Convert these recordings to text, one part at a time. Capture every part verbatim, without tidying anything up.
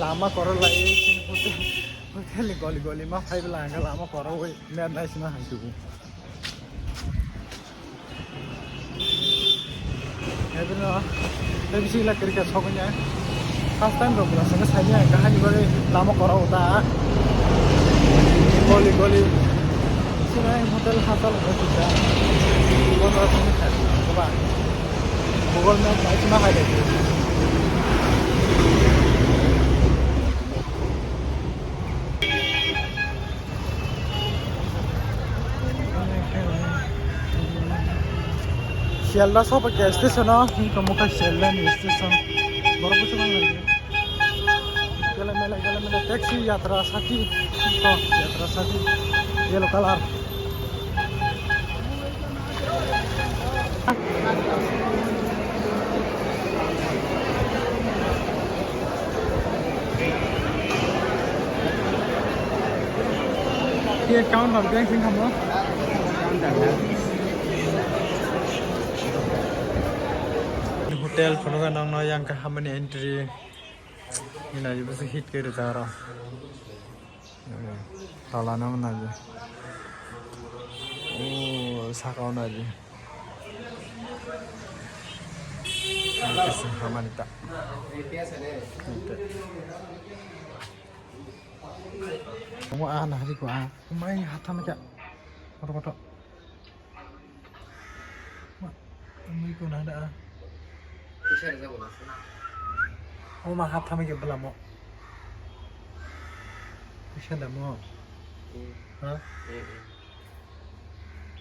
Lama korok lai, hotel, hotel ni goli goli ma phai bwla hwnka lama korok oi, net nai sima hai tubu. Ebino, ebisi la cricket soknya. First time rok bwla sanga sanya kahani bari lama korok ta. Goli goli. Sina hotel hasal hotel ta. Kono sini khadi. Coba. Google Map bai sima hai dai. Sialda soba ke station o, hingke mokha Sialda ni station. Borok bwswk wng lai. Gele mele, gele mele, taxi yatra sathi. Oh, yatra sathi. Yellow color. Counter bank sing kamo. Hotel phunukha nokno yang kahamani entry. Ina je bwswk hit khe rijak aro. Tola no naji. O saka o naji. Hamani ta. Omo a nahari ko a. Mai hatham kya. Koto koto. Ma, mai ko nahada a. Kisa rwjak bo nasi. O ma hatham kya belamo. Kisa damo. Hmm. Ha? Hmm, hmm.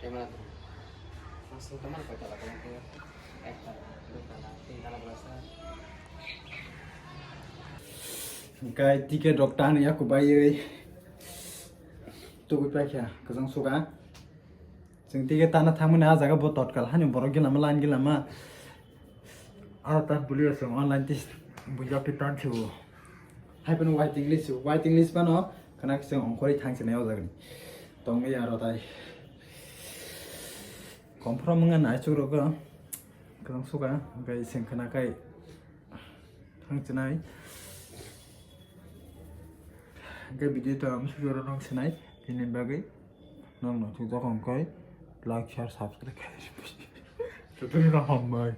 Camera tu. Langsung teman kau tak akan ke. Eh, tak. Dua tak. Tiga tak berasa. Hingke ticket rok tani yaku baiwi tugui paikha kwchang suka. Chwng ticket tana thangmani ah jaga bo totkal hani borok gilama line gilama. Aro tar buli chwng online tis buya pi tan thiwo. Hai phano waiting list, waiting list phano khana chwng ongkhorwi thang sinai o jagani. Tongwi aro tai. Confirm wngkha nai chukrogo. Kwchang suka hingke chwng khana kai. Thang chinai. Hingke video to ang sujoro nong sinai. Bini bagwi nong no thujak hongkhe like, share, subscribe khai. Totally no hambai.